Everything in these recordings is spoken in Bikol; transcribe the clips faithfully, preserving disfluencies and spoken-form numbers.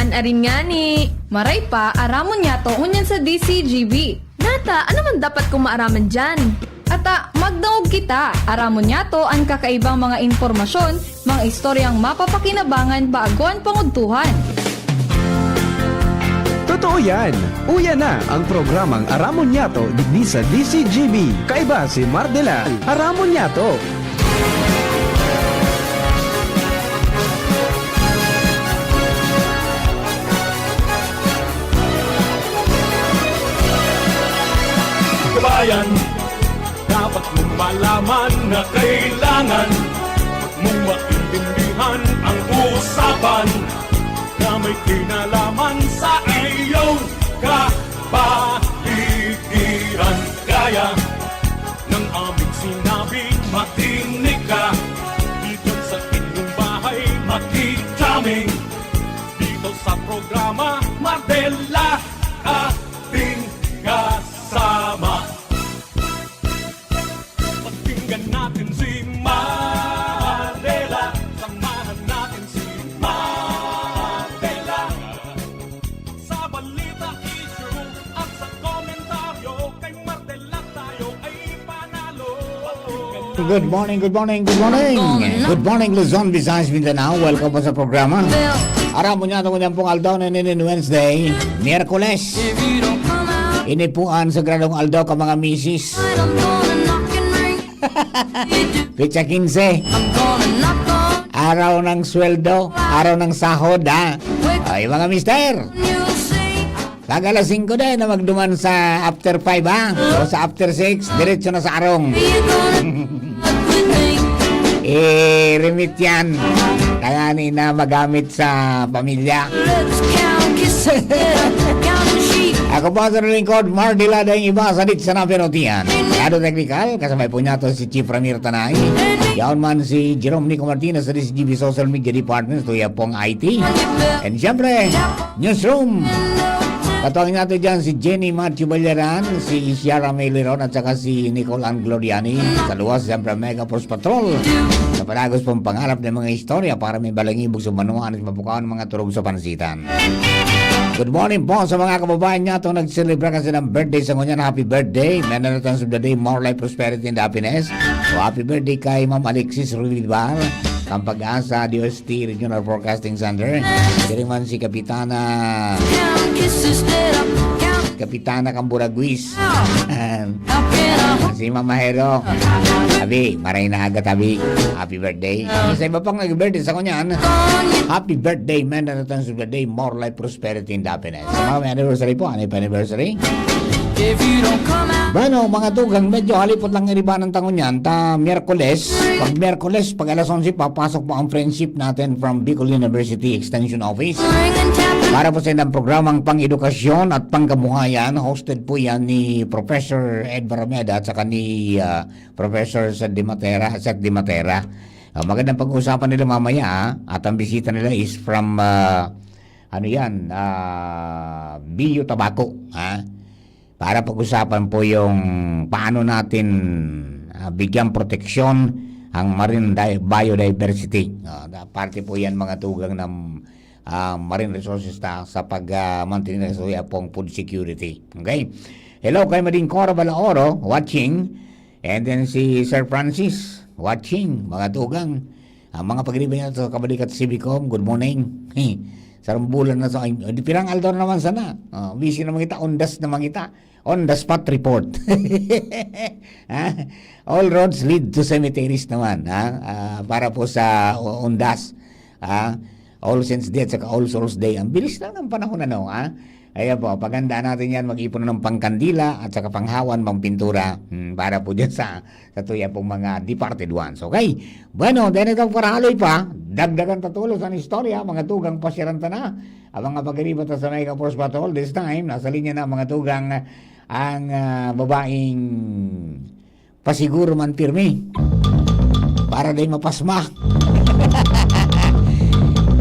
Arin ngani, maray pa, aramon niyato ngunyan sa D C G B. Nata, ano man dapat kong maaraman diyan? Ata, magdangog kita. Aramon niyato an kakaibang mga impormasyon, mga istoryang mapapakinabangan bago an pangudtuhan. Totoo yan! Uya na ang programang Aramon Niyato digdi sa D C G B. Kaiba si Mardela. Aramon Niyato! Kabayan, dapat mong malaman na kailangan mong maintindihan ang usapan na may kinalaman sa iyong kapaligiran. Kaya ng aming sinabi, makinig ka. Dito sa inyong bahay, makikita kami. Dito sa programa, Mardela, ating kasama. Pakinggan natin si Mardela. Samahan natin si Mardela. Sa balita, issue, at sa komentaryo, kay Mardela tayo ay panalo. Pakinggan Good morning, good morning, good morning. Good morning, Luzon, Visayas, Mindanao. Welcome po sa programa. Aram mo niya, itong pong aldaw na ini Wednesday, Miyerkules. Ini po ang sagradong aldaw ka mga misis. Petsa kinse. Araw ng sweldo, araw ng sahod, ha? Ay, mga mister. Pag alas singko din na magduman sa after five, ha? O sa after six, diretso na sa arong. I-remit yan. Kaya ni na magamit sa pamilya. Ako po ang lingkod, Mardila Dayng Iba sa Dit sa Napirotian. Lado teknikal, kasabay po niya to si Chief Ramir Tanay. Yaon man si Jerome Nico Martinez sa D C G B Social Media Department, tuya pong I T. And syempre, Newsroom. Katuwang natin dyan si Jenny Matthew Balyaran, si Isiara May Liron at saka si Nicole Ann Gloriani. Sa luwas, siyempre, Mega Force Patrol. Sa palagos pong pangarap ng mga istorya para may balangibog sa manuan at mapukawan mga turog sa pansitan. Good morning po sa mga kababayan niya itong nagselebra kasi ng birthday sa ngunyan. Happy birthday. Many returns of the day. More life, prosperity, and happiness. O happy birthday kay Ma'am Alexis Ruibar. Ang pag-asa, D O S T Regional Forecasting Center. Diri man si Kapitana Kapitana Kamburaguis. Si Mama Hero. Abi, maray na aga tabi. Happy birthday. Sa iba pang nag-birthday sa kunyan, happy birthday, man, and returns of the day, more life, prosperity, and happiness. Sa mga may anniversary po, ano yung anniversary? Bueno, mga tugang, medyo halipot lang iribanan tangon yan. Ta, Miyerkules, pag Miyerkules, pag alas onse, papasok po ang friendship natin from Bicol University Extension Office. Para po sa ilang programang pang-edukasyon at pangkabuhayan, hosted po yan ni Professor Ed Barameda at saka ni ah, Professor Seth Dimatera, Seth Dimatera. Ah, magandang pag-uusapan nila mamaya, ah, at ang bisita nila is from ah, ano yan, ah, Bio Tabaco, ha? Para pag-usapan po yung paano natin ah, bigyan proteksyon ang marine di- biodiversity. Ah, da- parte po yan mga tugang ng ah, marine resources ta sa pag ah, mantener sa suya pong food security. Okay? Hello kay Mading Cora Balaoro, watching. And then si Sir Francis, watching, mga tugang. Ang mga pagriba niya sa kabalikat sa Civicom, good morning. Sarong bulan na sa, ay, di pirang aldaw na naman sana. Oh, busy naman kita, on the, naman kita. On the spot report. Ha? All roads lead to cemeteries naman, ha? Ah, para po sa o- undas, ha? All Saints Day at saka All Souls Day. Ang bilis lang ng panahon, ano, ha? Ayan po, paghandaan natin yan, mag-ipon ng pangkandila at saka panghawan, pangpintura, hmm, para po dyan sa, sa tuya pong mga departed ones. Okay? Bueno, then itong parahaloy pa, dagdagan ta tulos ang istorya, mga tugang pasyaran ta na. Ang mga pagkaribat sa Mega Force Patrol, this time, nasa linya na mga tugang ang ah, babaeng pasiguro man pirmi para day mapasma.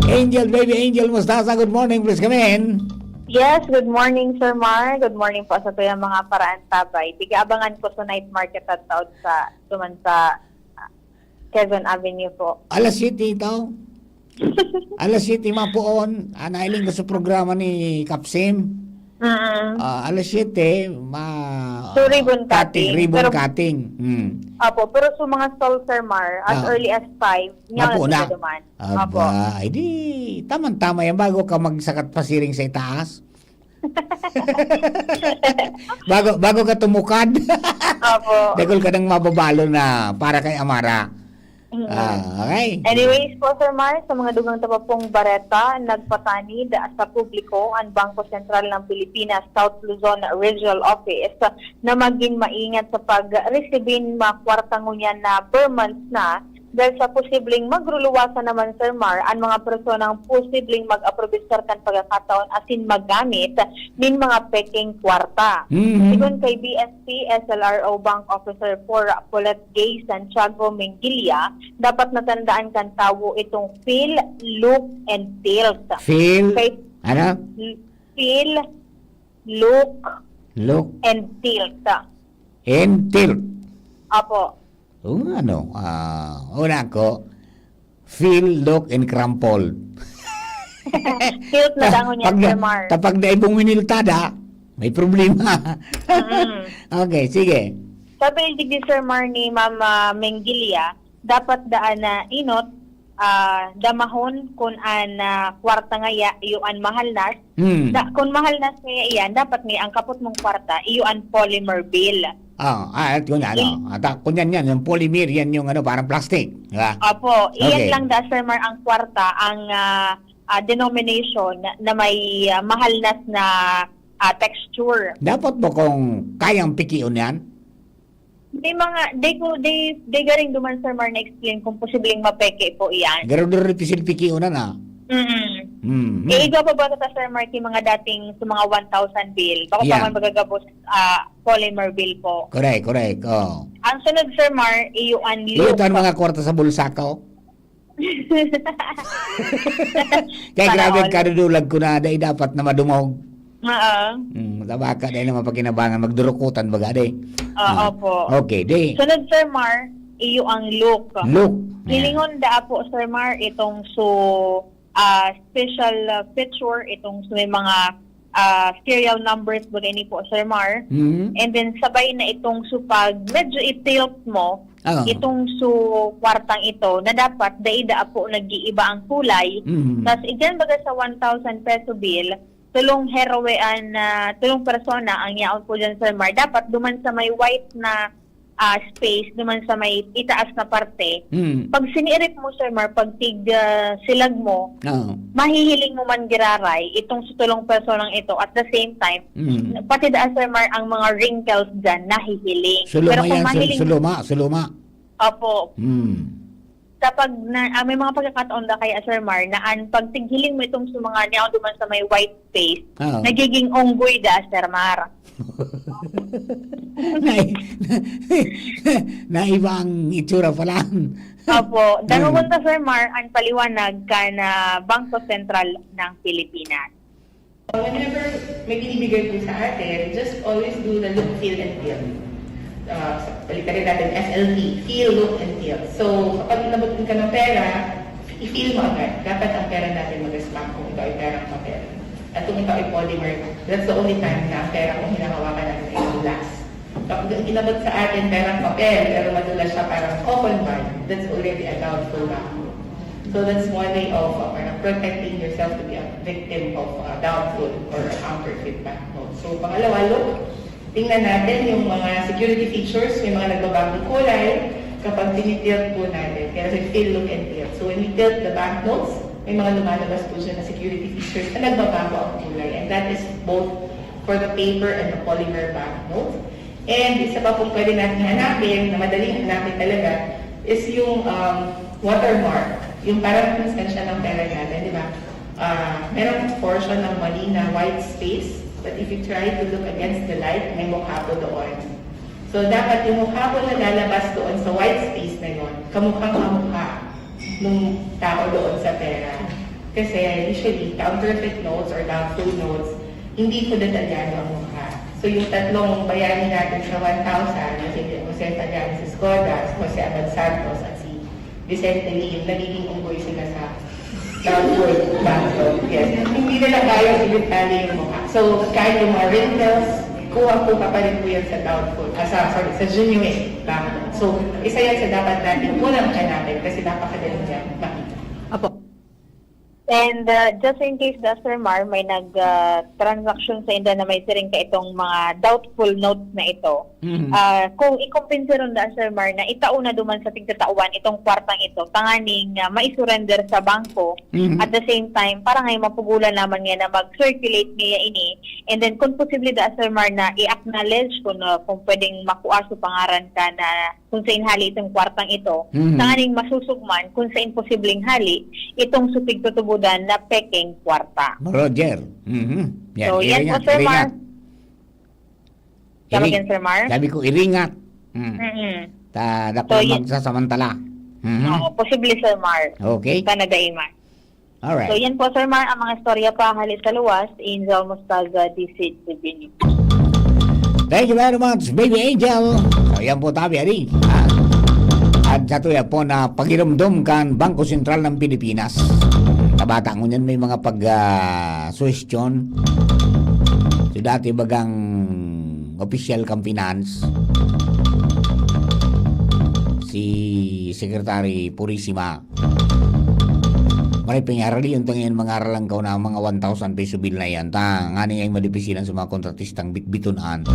Angel, baby Angel, mustasa? Good morning, please come in. Yes, good morning, Sir Mar. Good morning po sa tuyang mga paraantabay. Tiga-abangan ko sa night market at taon sa duman sa ah, Quezon Avenue po. Alas siyete ito. Alas siyete mapoon, ah, nailing ko sa programa ni Kapsim. Mm. Ah, alas siyete, ma-, So, ribbon cutting. Ribbon Pero cutting. Hmm. Opo, pero sa mga stall, Sir Mar, as Ah. early as five, niya Mapo na na. sila duman. Aba, Opo. Ay di, tamang-tama yan bago ka magsakat pasiring sa itaas. bago, bago ka tumukad. Opo. Dagol ka nang mababalo na para kay Amara. Mm. Ah, okay. Anyways po, Sir Mar, sa mga dugang ta pa pong bareta, nagpatanid sa publiko ang Bangko Sentral ng Pilipinas South Luzon Regional Office na maging maingat sa pagresibin mga kwarta ngunyan na per month na, dahil sa posibleng magruluwasan naman, Sir Mar, ang mga personang posibleng mag-aprobisar kan pagkakataon asin maggamit nin mga pekeng kwarta. Mhm. Sigon kay B S P S L R O Bank Officer four Paulette Gay Santiago Mengguilla, dapat natandaan kan tawo itong feel, look, and tilt. Feel, Kay ano? feel, look, Look and tilt. and tilt. Apo. O ano, ah, una ko, feel, look, and crumple. Tilt na dangon yan, Pag na, Sir Mar. Tapag na ibong winiltada, may problema. Mm. Okay, sige. Sabi ni Digdi Sir Mar ni Mama Mengguilla, dapat daan na inot, ah, damahon kun an ah, kwarta ngaya iyo an mahalnas. Hmm. Da, kun mahalnas ngaya iyan, dapat ngaya ang kapot mong kwarta iyo an polymer bill. Ah, ah, at kun ano, at ah, kun yan yan, yung polymer, yan yung ano, parang plastic, di ba? Opo, iyan Okay. lang da, Sir Mar, ang kwarta, ang ah, ah, denomination na, na may ah, mahalnas na ah, texture. Dapat mo kung kayang pikion yan, Di mga, di ko, di, di garing duman, Sir Mar, na-explain kung posibleng mapeke po iyan. garo-garo pisil pikion na na. Mm-mm. Hmm. Eh, igwa pa ba kita, Sir Marky, mga dating sa mga one thousand bill? Bako Yeah. pa man magagabos ah, polymer bill po. Correct, correct. Oh. Ang sunod, Sir Mar, iyo an Iyo look. to ang mga kwarta sa bulsa ko. Kaya Sana grabe, all. Kadudulag ko na dahil dapat na madumog. Oo. Hmm, tabaka dahil naman pagkinabangan, magdurukutan baga dahil. Oo po. Okay, di. Sunod, Sir Mar, iyo ang look. Look. Hilingon da po, Sir Mar, itong so ah, special ah, feature, itong so may mga ah, serial numbers ba gani po, Sir Mar? Hmm. And then sabay na itong so pag medyo i-tilt mo, Ah. itong so kwartang ito na dapat daida po nag-iiba ang kulay. Hmm. Tas iyan baga sa one thousand peso bill, tulong heroe an ah, tulong persona ang yaon po dyan, Sir Mar. Dapat duman sa may white na ah, space, duman sa may itaas na parte. Hmm. Pag sinirit mo, Sir Mar, pag tig ah, silag mo, Oo. mahihiling mo man giraray itong sa tulong personang ito. At the same time, Hmm. pati da, Sir Mar, ang mga wrinkles dyan, nahihiling. Suluma Pero kung yan, sul- mahiling, suluma, suluma. Opo. Hmm. Kapag na, ah, may mga pagkakataon da kaya, Sir Mar, na an pagtighiling mo itong sa mga niyaon duman sa may white space, Oo. nagiging unggoy da, Sir Mar. na, na, naiba ang itsura pala. Opo. Dangogon Hmm. ta, Sir Mar, ang paliwanag kan ah, Bangko Sentral ng Pilipinas. Whenever may binibigay po sa atin, just always do the look, feel, and tilt. Uh, baliktarin natin, F L T, feel, look, and tilt. So, kapag inabutan ka ng pera, i-feel mo agad. Dapat ang pera natin mag-respond kung ito ay perang papel. At kung ito ay polymer, that's the only time na ang pera kung hinahawakan natin ay madulas. Kapag ang inabot sa atin perang papel, pero madulas siya, parang coffin bag, that's already a doubtful banknote. So that's one way of uh, parang protecting yourself to be a victim of uh, doubtful or counterfeit banknote. So pangalawa, look, tingnan natin yung mga security features, may mga nagbabagong kulay kapag tinitilt po natin. Kaya kasi feel, look, and tilt. So when we tilt the banknotes, may mga lumalabas po siya na security features na nagbabago ang kulay. And that is both for the paper and the polymer banknote. And isa pa pong pwede natin hanapin, na madaling hanapin talaga, is yung um, watermark. Yung parang pinsansya ng pera natin, di ba? Ah, merong portion ng mali na white space, but if you try to look against the light, may mukha po doon. So, dapat yung mukha po na lalabas doon sa white space na yon, kamukhang kamukha nung tao doon sa pera. Kasi usually, counterfeit notes or doubtful notes, hindi po detalyado ang mukha. So, yung tatlong bayani natin sa one thousand, na si Jose Fallon, si Skoda, si Jose Abad Santos, at si Vicente Lim, nagiging unggoy sila sa Doubtful bank loan, yes. Hindi nila kaya i-detalye yung mukha. So, kahit yung mga wrinkles, kuha-kuha pa rin po yan sa doubtful, ah, sa, sorry, sa genuine bank loan. So, isa yan sa dapat natin unang hanapin kasi napakadali niya makita. Apo. And uh, just in case, da, Sir Mar, may nag uh, transaction sa inda na may siring ka itong mga doubtful notes na ito. Mhm. Ah, kung ikumpinsiron da, Sir Mar, na itao na duman sa tigtatauan itong kwartang ito, tanganing uh, maisurrender sa bangko, Mhm. at the same time, para ngay mapugulan naman nga na mag-circulate niya ini. And then, kung posible da, Sir Mar, na i-acknowledge kung, uh, kung pwedeng makua sa pangaran ka na kung sain hali itong kwartang ito, Mhm. tanganing masusugman kung sain posibleng hali itong supig tutubudan na pekeng kwarta. Roger. Mhm. Yan, So, yan po, iringat, Sir Mar. Iringat. Tama Iring- yan, Sir Mar? Sabi ko, iringat. Mm. Mm-mm. Ta, dako So, na yun- magsasamantala. Mhm. Oo, posible, Sir Mar. Okay. Sana daiman. Alright. So, yan po, Sir Mar, ang mga istorya pa hali sa luwas, Angel Mostaza, D C T V News. Thank you very much, Baby Angel. So, yan po tabi, Ari. Ah. At sa tuya po na pagirumdom kan Bangko Sentral ng Pilipinas. Kabata ngunyan may mga pag ah, suwestyon. So, dati bagang opisyal kan finance, si Secretary Purisima. Maray pingarali yung tangin mga aralan ko na mga one thousand peso bill na yan. Ta, nga niya yung madipisilan sa mga kontratistang bitbiton an.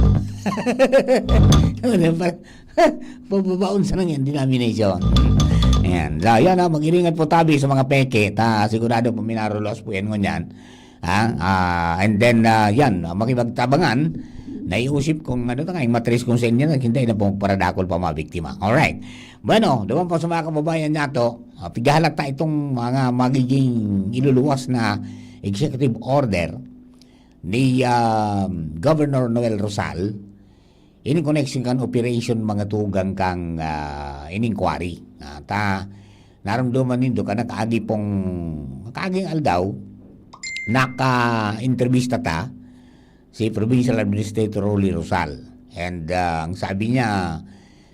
Ano ba? Pababaon sa nang yan, denomination. Ayan. So, yan, ah, mag-iringat po tabi sa mga peke. Ta, sigurado po minarulos po yan ngunyan. Ha? Ah, and then, ah, yan, ah, makipagtabangan, naiusip kung ano ta nga, yung matris kung sa inyo, naghintay na po magparadakol pa mga biktima. Alright. Bueno, duman po sa mga kababayan nato, ah, pigahalat ta itong mga magiging iluluwas na executive order ni, ah, Governor Noel Rosal in connection kan operation mga tugang kang, ah, in inquiry. Ah, ta, naramdaman nindo ka nakaagi pong, nakaaging aldaw, naka-intervista ta si Provincial Administrator Rolly Rosal. And, ah, ang sabi niya,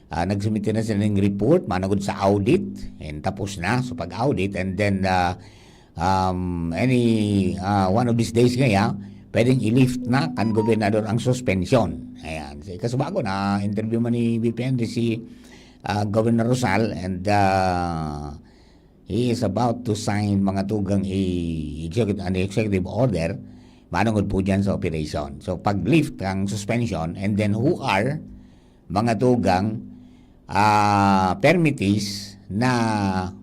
ah, nagsumite na sila ng report managod sa audit. And tapos na sa pag-audit. And then, ah, um, any, ah, one of these days ngaya, pwedeng i-lift na kan gobernador ang suspension. Ayan. Sa ikasubago na interview man ni B P N D si, ah, Governor Rosal, and, ah, he is about to sign mga tugang i-, execute-, an executive order manungod po dyan sa operation. So, pag-lift ang suspension, and then who are mga tugang, ah, permittees na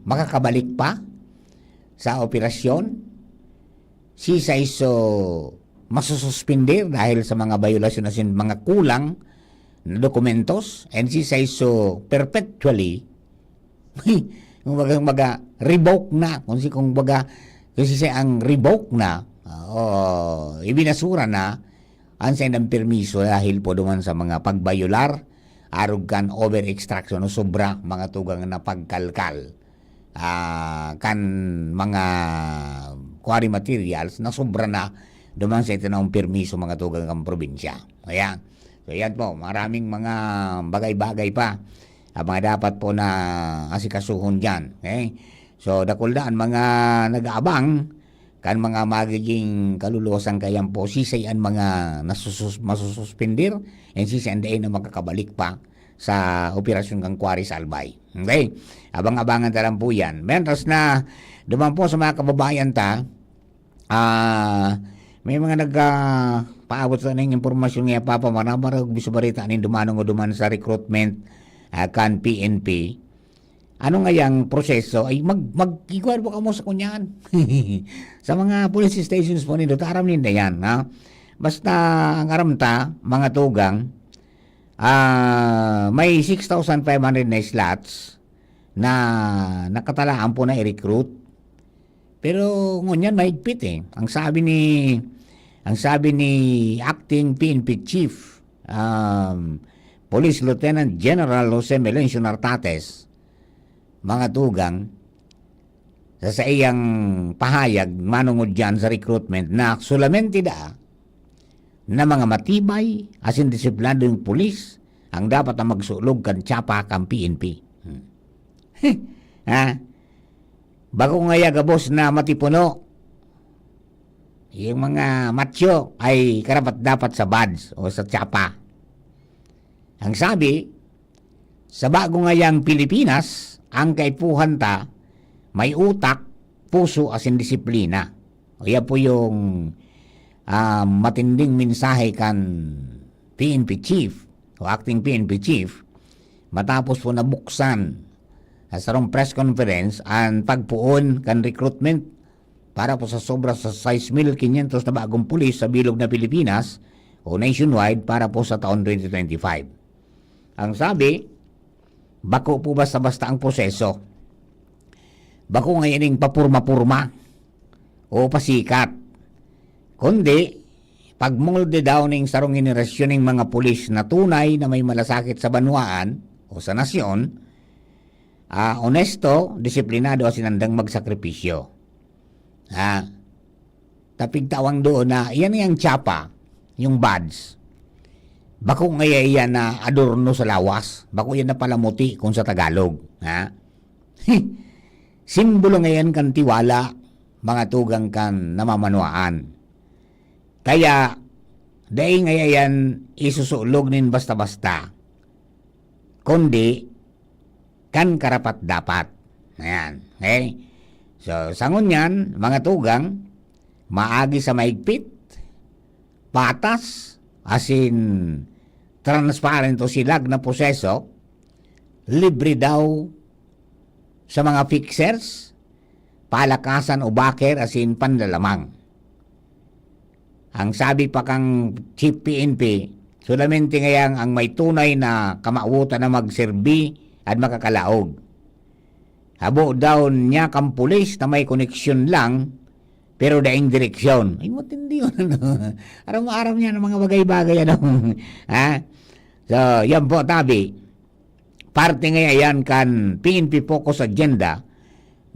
makakabalik pa sa operasyon, sisay so masususpender dahil sa mga bayolasyon asin mga kulang na dokumentos, and sisay so perpetually, kung baga, baga, revoke na, kung si, kung baga, kung sisay ang revoke na, o ibinasura na, ang saindang permiso dahil po duman sa mga pagbayolar, arog kan over-extraction o sobra mga tugang na pagkalkal, ah, kan mga quarry materials na sobra na duman sa itinaong permiso mga tugang kan probinsya. Ayan. So, yan po. Maraming mga bagay-bagay pa, ah, mga dapat po na asikasuhon dyan. Okay? So, dakul na ang mga nag-aabang kan mga magiging kaluluwasan kayan po, sisay an mga nasusus-, masususpender, and sisay an dai na makakabalik pa sa operasyon kan Quarry Salbay. Okay? Abang-abangan ta lang po yan. Mientras na duman po sa mga kababayan ta, ah, may mga nag, ah, paabot sa ning impormasyon nga, Papa, maramarig biso bareta nin dumanong o duman sa recruitment, ah, kan P N P. Ano nga yang proseso? Ay, mag-, mag-inquire po kamo sa kunyan. Sa mga police stations po nindo, ta aram ninda yan, ha? Basta, ang aram ta, mga tugang, ah, may six thousand five hundred na slots na nakatalaan po na i-recruit. Pero ngunyan, mahigpit eh. Ang sabi ni, ang sabi ni Acting P N P Chief, um, Police Lieutenant General Jose Melencio Nartates, mga tugang, sa saiyang pahayag manungod dyan sa recruitment na solamente daa na mga matibay asin disiplinadong pulis ang dapat na magsulog kan tsapa kan P N P. Hmm. Ha? Bako ngaya gabos na matipuno. Yung mga macho ay karapat-dapat sa BADS o sa Chapa. Ang sabi, sa bago ngayang Pilipinas, ang kaipuhan ta may utak, puso asin disiplina. O yan po yung, ah, matinding mensahe kan P N P chief o acting P N P chief matapos po nabuksan sa sarong press conference ang pagpoon kan recruitment para po sa sobra sa sais mil kinyentos na bagong pulis sa bilog na Pilipinas o nationwide para po sa taon twenty twenty-five. Ang sabi, bako po basta-basta ang proseso. Bako ngayon yung papurma-purma o pasikat. Kundi, pagmolde daw ning sarong henerasyon ning mga pulis na tunay na may malasakit sa banwaan o sa nasyon, ah, onesto, disiplinado, asin handang magsakripisyo. Ha? Tapigtawang doon na iyan, iyang tsapa, yung badge. Bako ngaya iyan na adorno sa lawas. Bako iyan na palamuti kung sa Tagalog. Ha? Simbolo ngayan kan tiwala, mga tugang kan namamanwaan. Kaya, dai ngaya iyan isusulog nin basta-basta, kundi kan karapat-dapat. Ayan. Okay? So, sa ngunyan, mga tugang, maagi sa maigpit, patas, asin transparent o silag na proseso, libre daw sa mga fixers, palakasan o backer asin panlalamang. Ang sabi pa kang Chief P N P, solamente ngayang ang may tunay na kamawotan na magserbi at makakalaog. Habo daw niya kang pulis na may koneksyon lang, pero daing direksyon. Ay, matindi yun, ano? Aram-aram niya ng mga bagay-bagay, ano? Ha? So, yan po, tabi. Parte ngaya yan kan P N P Focus Agenda,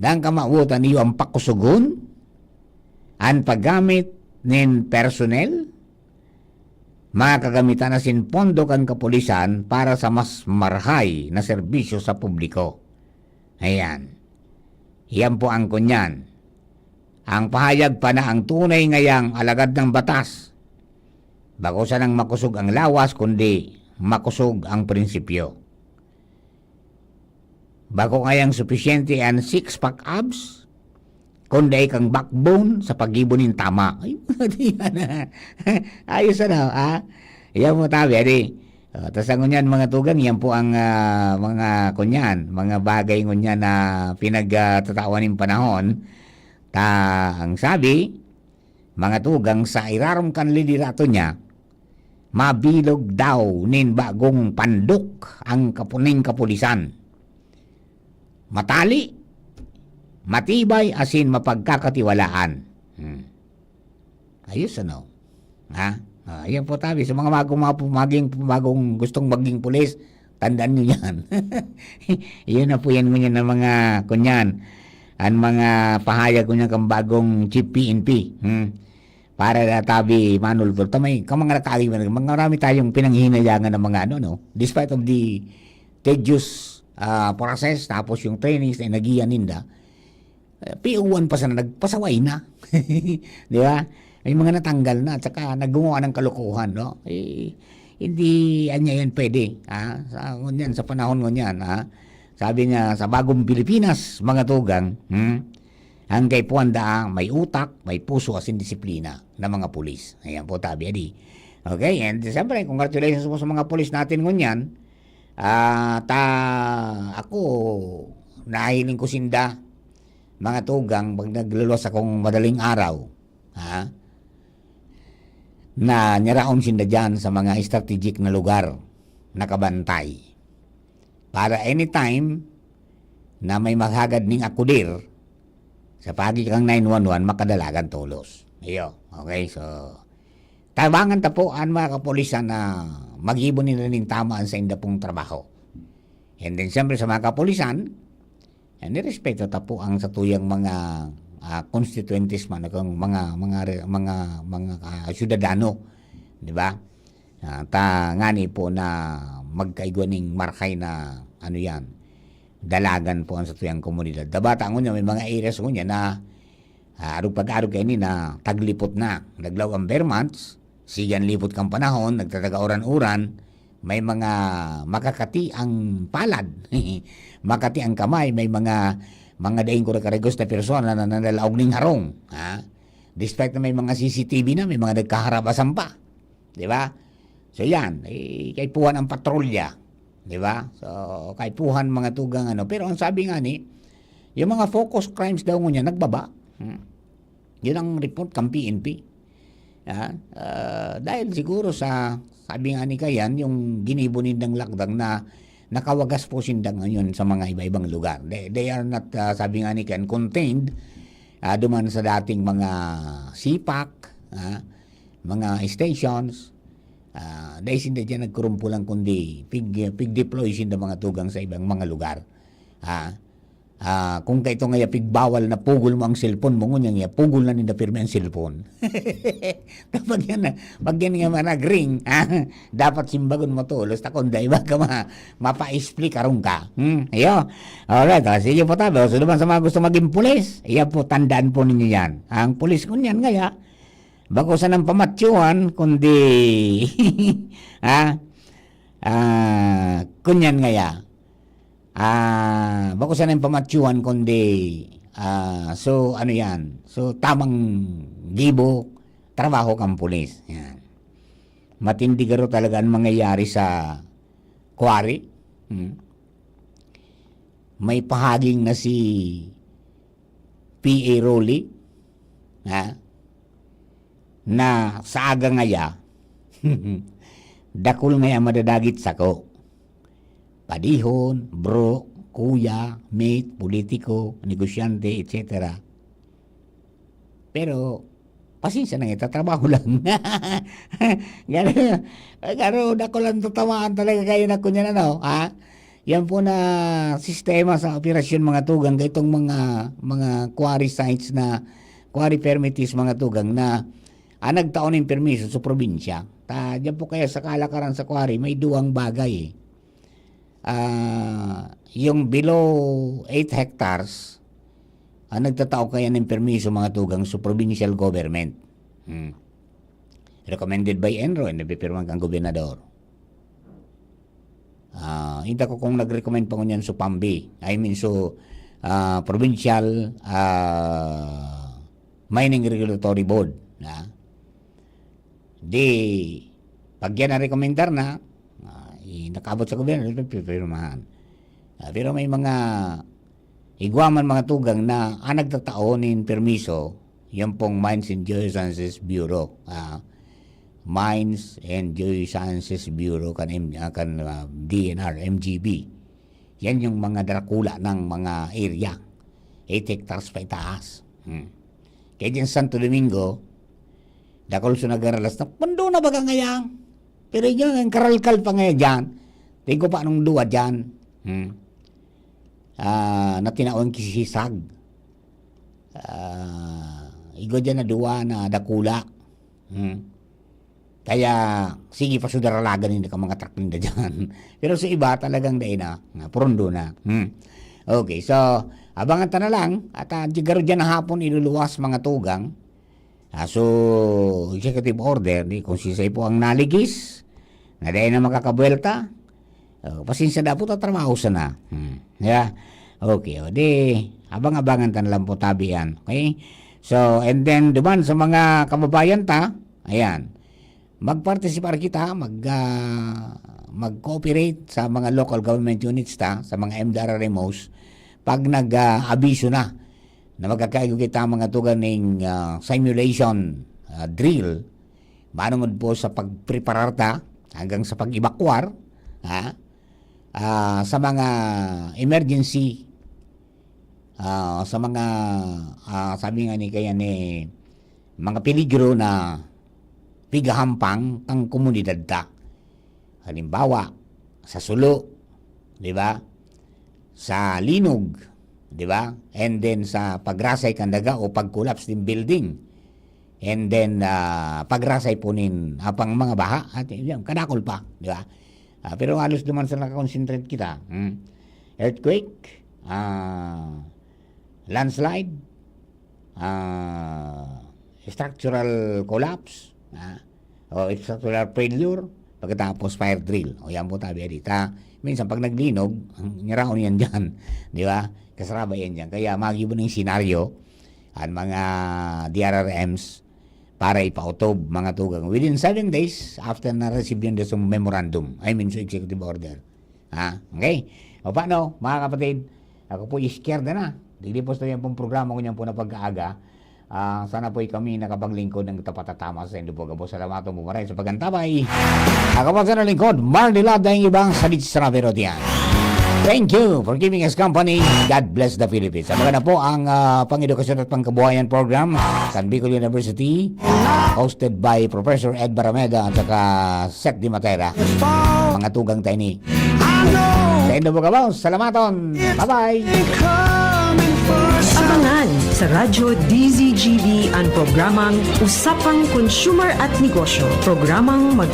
dang kamawotan iyo ang pakusugon, ang paggamit nin personnel, mga kagamitan asin pondo kan kapulisan para sa mas marahay na serbisyo sa publiko. Ayan. Iyan po ang kunyan. Ang pahayag pa na ang tunay ngayang alagad ng batas, bako sanang makosog ang lawas, kundi makosog ang prinsipyo. Bako ngayang supisyente an six-pack abs, kundi kang backbone sa paggibo nin tama. Ay, di ba na? Ayos, ano, ah? Iyan mo tabi, adi. Ah, tas ang ngunyan, mga tugang, yan po ang, ah, mga kunyan, mga bagay ngunyan na pinagtatawan nin panahon. Ta, ang sabi, mga tugang, sa irarom kan liderato niya, mabilog daw nin bagong pandok ang kapuning kapulisan. Matali, matibay, asin mapagkakatiwalaan. Hmm. Ayos, ano? Ha? Ah, yan po, tabi. Sa mga bagong, mga pu-, maging, bagong gustong maging pulis, tandaan nyo yan. Yun na po yan ngunyan ng mga, kunyan, ang mga pahayag ngunyan kang bagong Chief P N P. Hmm. Para na tabi, manultol. Tamay, kang mga nakaagi, marami tayong pinanghihinayangan ng mga ano, no? Despite of the tedious, ah, process, tapos yung trainings na inagihan ninda, eh, P O one pa sana, nagpasaway na. Di ba? May mga natanggal na, at saka naggumawa ng kalokohan, no? Eh, hindi, anya yan pwede, ha? Sa, ngunyan, sa panahon ngunyan, ha? Sabi nga, sa bagong Pilipinas, mga tugang, hmm? Ang kaipuhan daa, may utak, may puso, asin disiplina na mga pulis. Ayan po, tabi, adi. Okay, and siyempre, congratulations po sa mga pulis natin ngunyan. Ah, ta, ako, nahiling ko sinda, mga tugang, pag nagluwas akong madaling araw, ha? Na nyaraon sinda dyan sa mga strategic na lugar, nakabantay. Para anytime na may maghagad ning akudir, sa pagi kang nine one one, makadalagan tolos. Iyo, okay, so, tabangan ta po an mga kapulisan na maggibo nila nin tama an sainda pong trabaho. And then, siyempre, sa mga kapulisan, and respeto ta po ang satuyang mga, ah, constituentes man, o kung mga, mga re-, mga, mga, ah, syudadano, di ba? Ah, ta ngani po na magkaigwa ning marhay na, ano yan, dalagan po ang satuyang komunidad. Dabata ngunyan, may mga areas ngunyan na, ah, arog pag-arog kaini na taglipot na. Naglaw ang bare months, sige an lipot kan panahon, nagtataga uran-uran, may mga makakati ang palad, makati ang kamay, may mga, mga daing kurakarigos na persona na nanalaog ning harong, ha? Despite na may mga C C T V na, may mga nagkaharabasan pa. Di ba? So, yan. Eh, kaipuhan ang patrolya. Di ba? So, kaipuhan mga tugang ano. Pero ang sabi nga ni, yung mga focus crimes daw ngunyan, nagbaba. Hmm. Yun ang report kan P N P. Ah, ah, dahil siguro sa, sabi nga ni Kayan, yung ginibo nindang lakdang na nakawagas po sinda ngayon sa mga iba-ibang lugar. They, they are not, ah, sabi nga ni Kayan, contained, ah, duman sa dating mga sipak, ah, mga stations. Ah, dai sinda diyan nagkurumpulan, kundi pig-, pig-deploy sinda mga tugang sa ibang mga lugar. Ah, ah, kung kaito nga ya pigbawal na pugol mo ang cellphone mo, ngunyan ya, pugol na ninda pirmi ang cellphone. Kapag yan na, pag yan nga man nag-ring, ah, dapat simbagon mo tolos, ta kung dai ba ka ma-, mapa-explic, arong ka. Hmm? Iyo. Alright, ah, sige po tabi. So, naman sa mga gusto maging pulis, iya po, tandaan po ninyo yan. Ang pulis ngunyan ngaya, bako sanang pamatyuhan, kundi, ha? Ah, kunyan ngaya. Ah, bako sanang pamatyuhan, kundi, ah, so, ano yan? So, tamang gibo, trabaho kang pulis. Yan. Matindi garo talaga ang mangyayari sa quarry. Hmm. May pahaging na si P A Rolly, ha? Na sa aga ngaya, dakul ngaya madadagit sako. Padihon, bro, kuya, mate, politiko, negosyante, et cetera. Pero, pasensya na, itatrabaho lang. Garo, garo, dakul ang tatamaan talaga kayo na kunyan, ano, ha? Yan po na sistema sa operasyon, mga tugang, kaitong mga, mga quarry sites na, quarry permittees, mga tugang, na, ah, nagtao nin permiso sa probinsya. Ta, diyan po kaya sa kalakaran sa quarry, may duwang bagay, eh. Ah, yung below eight hectares, ah, nagtatao kaya nin permiso, mga tugang, sa provincial government. Hmm. Recommended by ENRO, and napipirman kang gobernador. Ah, inda ko kung nag-recommend pa ngunyan sa PAMBI, I mean, so, ah, Provincial, ah, Mining Regulatory Board, ah. Di, pag yan ang rekomendar na, ah, i-, nakaabot sa gobyerno, pipirmahan. Ah, pero may mga igwa man, mga tugang, na ang nagtatao nin permiso, yan pong Mines and Geosciences Bureau. Ah, Mines and Geosciences Bureau kan M-, ah, kan, ah, D N R, M G B. Yan yung mga dakula ng mga area. Eight hectares pa itaas. Hmm. Kaya dyan sa Santo Domingo, dakul sa nagaralas na, pundo na baga ngayang. Pero yun, ang karalkal pa ngayon dyan. Tingko pa nung duwa dyan. Hmm. Ah, na tinaon kisisag. Ah, igwa dyan na duwa na dakula. Hmm. Kaya, sige, pasudaralagan ninda ka mga truck ninda dyan. Pero sa iba, talagang dai na. Nga, purundo na. Hmm. Okay, so, abangan ta na lang. At, ah, di garo dyan na hapon iluluwas, mga tugang. Ah, so, executive order, di, kung sisay po ang naligis, na dai na makakabwelta, oh, pasensya na po, tatrabaho sana. Hmm. Yeah. Okay, o di, abang-abangan ta na lang po tabi yan. Okay? So, and then, duman sa mga kababayan ta, ayan, magpartisipar kita, mag, ah, mag-cooperate sa mga local government units ta, sa mga M D R R M Os, pag nag, ah, abiso na, na magkakaigo kita mga tugang ning, ah, simulation, ah, drill, manungod po sa pagpreparar ta hanggang sa pag-evacuar, ha? Ah, sa mga emergency, ah, sa mga, ah, sabi nga ni kaya ni, mga peligro na pigahampang kang komunidad ta. Halimbawa, sa Sulo, di ba? Sa Linog, di ba? And then sa pagrasay kan daga o pag-collapse nin building. And then, ah, pagrasay po nin, ah, pang mga baha. At yun, kadakol pa, di ba? Ah, pero halos duman sa nakakonsentrate kita. Hmm. earthquake, ah, landslide, ah, structural collapse, ah, o structural failure, pagkatapos fire drill. O yan po, tabi dito. Minsan pag naglinog, niraon yan dyan. Di ba? Kasaraba yan dyan. Kaya magibo ng senaryo ang mga D R R Ms para ipautob, mga tugang. Within seven days after na-receive yun sa memorandum, I mean, sa executive order. Ha? Okay? O paano, mga kapatid? Ako po, iskierda na. Digdi po sa yan pong programa ko niyan po na pag-aaga. Ah, sana po kami nakapaglingkod ng tapat at tama sa indo po. Gabo, salamat po maray sa pag-antabay. Ako po sa lingkod, Marley Love, dahil ibang sa Beach Travel Road yan. Thank you for giving us company. God bless the Philippines. Sa mga na po ang ah, pang-edukasyon at pangkabuhayan program sa Bicol University, hosted by Professor Ed Barameda at saka Sec Di Matera. Mga tugang tayo ni. Sa indo po, gabo, salamaton. Bye-bye. Abangan sa Radyo D Z G B ang programang Usapang Consumer at Negosyo. Programang mag-